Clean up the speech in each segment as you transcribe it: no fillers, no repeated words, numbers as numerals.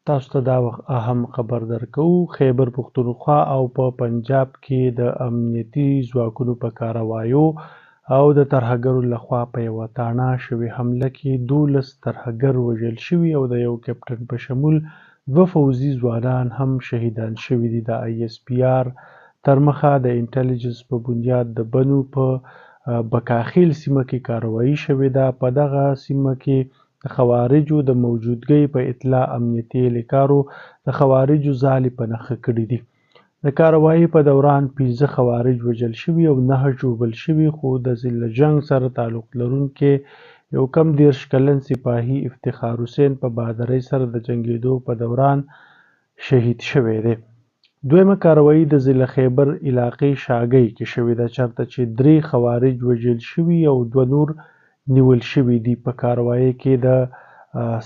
تاسو ته دا وخت اهم خبر درکوو. خیبر پښتونخوا او په پنجاب کې د امنیتي ځواکونو په کارروایو او د ترهګرو لخوا په یوه تاڼه شوې حمله کې 12 ترهګر وژل شوي او د یو کیپټن په شمول دوه فوځي ځوانان هم شهیدان شوي دي. د آی ایس پي آر ترمخه د انټیلیجنس په بنیاد د بنو په بکاخیل سیمه کې کارروایي شوې ده. په دغه سیمه کې د خوارجو د موجودګۍ په اطلاع امنیتي اهلکارو د خوارجو ځالې په نښه کړې دي. د کارروایۍ په دوران 5 خوارج وژل شوي او 9 ژوبل شوي، خو د ضلع جنګ سره تعلق لرونکی یو کم 30 کلن سپاهي افتخار حسین په بهادرۍ سره د جنګېدو په دوران شهید شوی دی. دویمه کارروایي د ضلع خیبر علاقې شاګۍ کې شوې ده، چرته چې 3 خوارج وژل شوي او 2 نور نیول شوي دي. په کارروایۍ کې د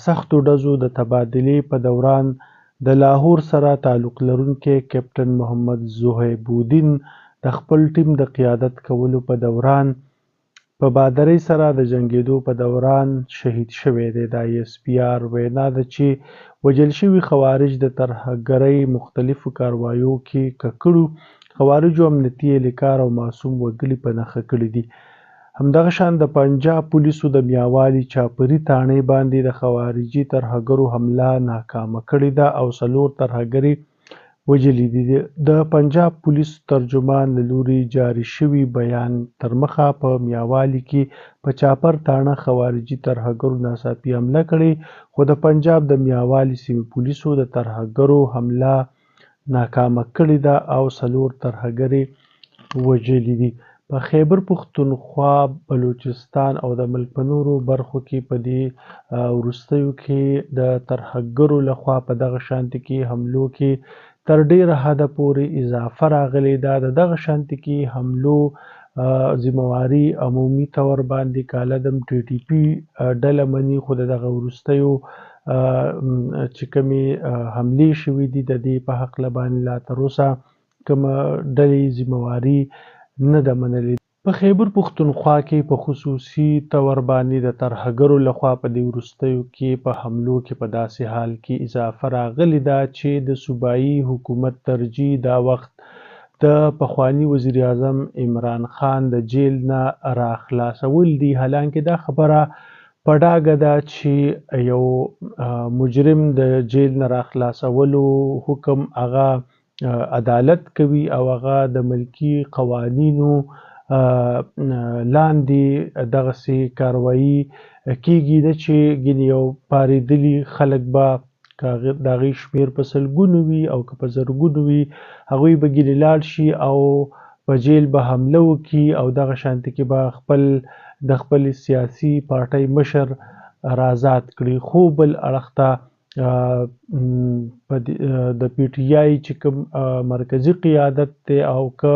سختو ډزو د تبادلې په دوران د لاهور سره تعلق لرونکی کیپټن محمد زهیب الدین د خپل ټیم د قیادت کولو په دوران په بهادرۍ سره د جنګېدو په دوران شهید شوی دی. د آی ایس پي آر وینا ده چې وژل شوي خوارج د ترهګرۍ مختلفو کاروایو کې ککړو خوارجو امنیتي اهلکار او معصوم وګړي په نښه کړي دي. همدغه شان د پنجاب پولیسو د میاوالي چاپري تاڼې باندې د خوارجي ترهګرو حمله ناکامه کړې ده او 4 ترهګرې وژلي دي. د پنجاب پولیس ترجمان له لوري جاري شوي بیان ترمخه په میاوالي کې په چاپر تاڼه خوارجي ترهګرو ناڅاپي حمله کړې، خو د پنجاب د میاوالي سیمې پولیسو د ترهګرو حمله ناکامه کړې ده او 4 ترهګرې وژلي دي. په خیبر پښتونخوا، بلوچستان او د ملک په نورو برخو کې په دې وروستیو کې د ترهګرو لخوا په دغه شانتي کې حملو کې تر ډیره حده پورې اضافه راغلې ده. د دغه شانتي کې حملو ذمہواري عمومي طور باندې کالعدم ټي ټي پي ډله مني، خو د دغه وروستیو چې کومې حملې شوې دي د دې په هکله باندې لا تر اوسه کومه ډلې ذمہواري نه ده منلې. په خیبر پښتونخوا کې په خصوصي طور باندې د ترهګرو لخوا په دې وروستیو کې په حملو کې په داسې حال کې اضافه راغلې ده چې د صوبایي حکومت ترجیح دا وخت د پخواني وزیراعظم عمران خان د جیل نه راخلاصول دي. حالانکه دا خبره په ډاګه ده چې یو مجرم د جیل نه راخلاصولو حکم هغه عدالت کوي او هغه د ملکی قوانینو لاندې دغسې کاروایی کیږي، نه چې ګینې یو پارېدلي خلک به که د هغې شمېر په سلګونو وي او که په زرګونو وي، هغوی به ګینې لاړ شي او په جیل به حمله وکړي او دغه شانتې کې به د خپلې سیاسي پارټۍ مشر رازاد کړي. خو بل اړخ ته د پي ټي آی چې کوم مرکزي قیادت دی او که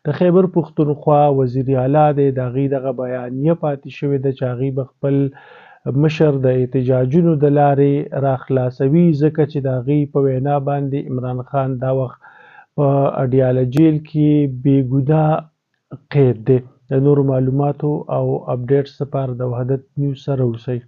د خیبر پښتونخوا وزیر اعلی دی، د هغې دغه بیانیه پاتې شوې ده چې هغوی به خپل مشر د احتجاجونو د لارې راخلاصوي، ځکه چې د هغوی په وینا باندې عمران خان دا وخت په اډیاله جیل کې بې ګناه قید دی. د نورو معلوماتو او اپډیټس لپاره د وحدت نیوز سره اوسئ.